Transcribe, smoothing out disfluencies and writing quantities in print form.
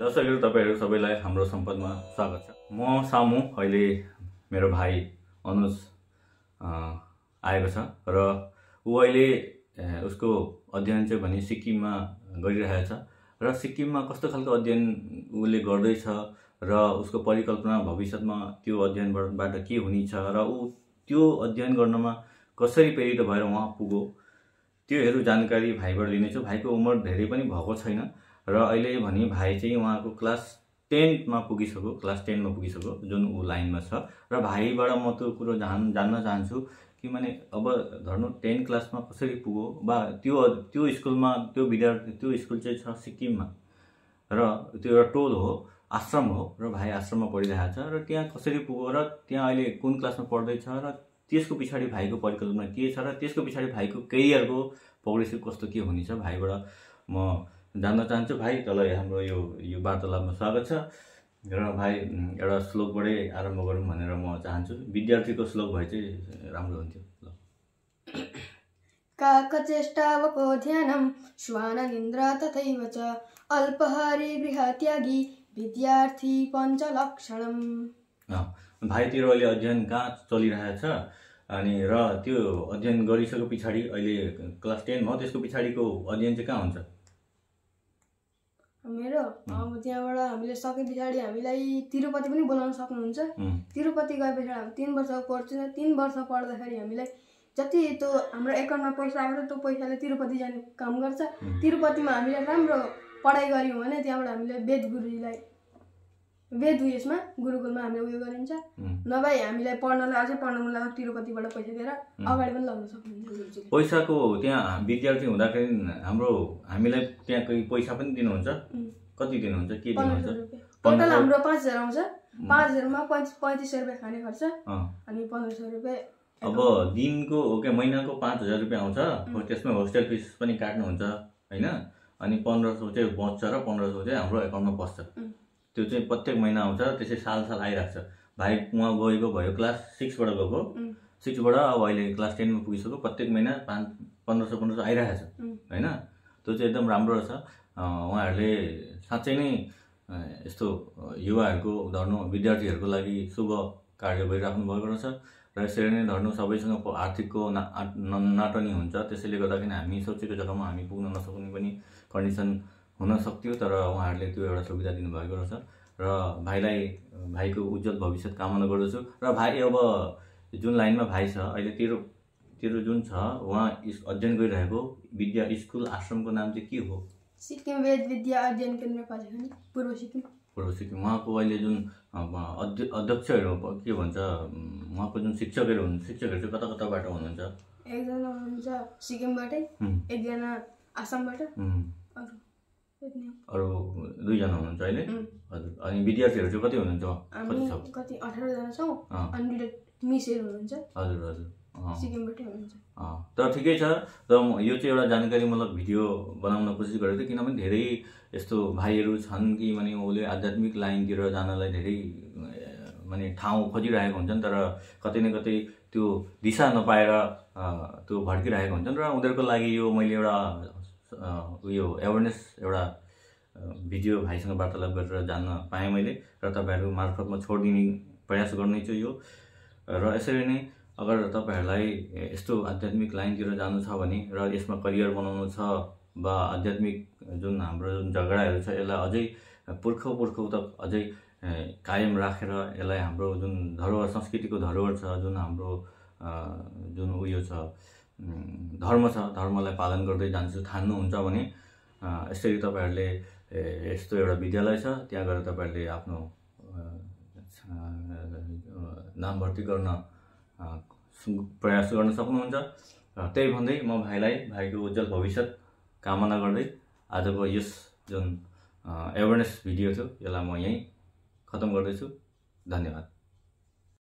दर्शकहरू तपाईहरु सबैलाई हाम्रो सम्पदमा स्वागत छ। म सामु अहिले मेरो भाइ अनुज आएको छ र उ अहिले उसको अध्ययन चाहिँ भने सिक्किममा गरिरहेछ र सिक्किममा कस्तो खालको अध्ययन उले गर्दै छ र उसको परिकल्पना भविष्यमा त्यो अध्ययनबाट के हुनेछ र उ त्यो अध्ययन गर्नमा कसरी प्रेरित भएर वहाँ पुग्यो त्योहरु जानकारी भाइबाट लिनेछु। भाइको उमेर धेरै पनि भएको छैन र अहिले भने भाइ चाहिँ उहाँको क्लास 10 मा पुगिसक्यो जुन उ लाइनमा छ र भाइबाट म त्यो कुरो जान्न चाहन्छु कि माने अब धर्नु 10 क्लासमा कसरी पुग्यो बा त्यो स्कुलमा त्यो विद्यार्थी त्यो स्कुल चाहिँ छ सिक्किममा र त्यो एउटा टोल हो आश्रम हो र भाइ आश्रममा पढिरहेछ र त्यहाँ कसरी पुग्यो र त्यहाँ अहिले कुन क्लासमा पढ्दै छ र त्यसको पछाडी भाइको परिकल्पना के छ र त्यसको पछाडी भाइको करियरको प्रोग्रेसिभ कस्तो के हुनेछ भाइबाट म जान्न चाहन्छु। भाइ तलाई हाम्रो यो वार्तालापमा स्वागत छ र भाइ एउटा श्लोकबाटै आरम्भ गरौँ भनेर म चाहन्छु। विद्यार्थीको श्लोक भए चाहिँ राम्रो हुन्थ्यो। ल काकचेष्टावको ध्यानं श्वाननिन्द्रा तथैव च अल्पहारी गृहत्यागी विद्यार्थी पञ्चलक्षणम्। भाइ तेरो अहिले अध्ययन कहाँ चलिरहेछ अनि र त्यो अध्ययन गरिसके पछाडी अहिले क्लास 10 हो त्यसको पछाडीको अध्ययन चाहिँ कहाँ हुन्छ? मेरो अब त्यहाँबाट हामीले सके पछाडी हामीलाई तिरुपति पनि बोलाउन सक्नुहुन्छ। तिरुपति गएपछि हामी 3 वर्ष पढ्छु। 3 वर्ष पढ्दाखेरि हामीलाई जति त्यो हाम्रो एकाउन्टमा पैसा आउँछ त्यो पैसाले तिरुपति जाने काम गर्छ। तिरुपतिमा हामीले राम्रो पढाइ गर्यौं भने त्यहाँबाट हामीले वेद उयसमा गुरुकुलमा हामीले उयो गरिन्छ। नभए हामीलाई पढ्नलाई अझै पढ्न मन लाग्छ तिरुपतिबाट पैसा दिएर अगाडि पनि लाग्न सक्नुहुन्छ। पैसाको त्यहाँ विद्यार्थी हुँदाखेरि हामीलाई त्यहाँ कोही पैसा पनि दिनुहुन्छ? कति दिनुहुन्छ? के दिनुहुन्छ? टोटल हाम्रो 5000 आउँछ। 5000 मा 3500 रुपैयाँ खाने खर्च अनि 1500 रुपैयाँ अब दिनको ओके महिनाको 5000 रुपैयाँ आउँछ। त्यसमा होस्टेल फिस पनि काट्नुहुन्छ हैन? अनि 1500 चाहिँ बच्छ र 1500 चाहिँ हाम्रो एकाउन्टमा पस्छ। त्यो चाहिँ प्रत्येक महिना आउँछ। त्यसै साल आइराख्छ। भाइ उहाँ गएको भयो क्लास 6 बाट गएको 6 बाट अब अहिले क्लास 10 मा पुगिसक्यो। प्रत्येक महिना 1500 आइरहेछ हैन? त्यो चाहिँ एकदम राम्रो छ। उहाँहरुले साच्चै नै यस्तो युवाहरुको धर्नु विद्यार्थीहरुको लागि शुभ कार्य गरिराख्नु भएको रहेछ र यसरी नै धर्नु सबैसँग आर्थिकको नाटनी हुन्छ। त्यसैले गर्दाखेरि हामी सोचेको जग्गामा हामी पुग्न नसक्ने पनि कन्डिसन हुन सक्थ्यो तर उहाँहरुले त्यो एउटा सुविधा दिनु भएको रहेछ र भाइको उज्जवल भविष्य कामना गर्दछु। र भाइ अब जुन लाइनमा भाइ छ अहिले तेरो जुन छ वहाँ अध्ययन गरिरहेको विद्या स्कुल आश्रमको नाम चाहिँ के हो? सिक्किम वेद विद्या अध्ययन केन्द्र पालिखानी पूर्व सिक्किम। उहाँको अहिले जुन अध्यक्षहरु के भन्छ उहाँको जुन शिक्षकहरु चाहिँ कताबाट हुनुहुन्छ? एकजना हुनुहुन्छ सिक्किमबाटै, एकजना आसामबाट, अरु 2 जना हुनुहुन्छ अहिले। हजुर। अनि विद्यार्थीहरु चाहिँ कति हुनुहुन्छ? कति 18 जना छौं अनि मिसहरु हुनुहुन्छ। हजुर सिक्किमबाटै हुनुहुन्छ। तर ठिकै छ। र यो चाहिँ एउटा जानकारीमूलक भिडियो बनाउन कोसिस गरेको थिएँ किनभने धेरै यस्तो भाइहरु छन् कि माने उले आध्यात्मिक लाइनतिर जानलाई धेरै माने ठाउँ खोजिरहेको हुन्छन् तर कतै न कतै त्यो दिशा नपाएर त्यो भड्किरहेको हुन्छन् र उनीहरुको लागि यो मैले एउटा यो अवेयरनेस एउटा भिडियो भाइसँग वार्तालाप गरेर जान्न पाएँ मैले र तपाईहरु मार्फत म छोड्दिने प्रयास गर्नेछु यो। र यसरी नै अगर तपाईहरुलाई यस्तो आध्यात्मिक लाइनतिर जानु छ भने र यसमा करियर बनाउनु छ वा आध्यात्मिक जुन हाम्रो जुन झगडाहरु छ यसलाई अझै पुर्खौं तक अझै कायम राखेर यसलाई हाम्रो जुन धरोहर संस्कृतिको धरोहर छ जुन हाम्रो जुन उयो छ धर्म छ धर्मलाई पालन गर्दै जान्छु ठान्नुहुन्छ भने यसरी तपाईहरुले यस्तो एउटा विद्यालय छ त्यहाँ गएर तपाईहरुले आफ्नो नाम भर्ती गर्न प्रयास गर्न सक्नुहुन्छ। त्यही भन्दै म भाइको उज्जवल भविष्य कामना गर्दै आजको यस जुन अवेयरनेस भिडियो थियो यसलाई म यही खतम गर्दैछु। धन्यवाद।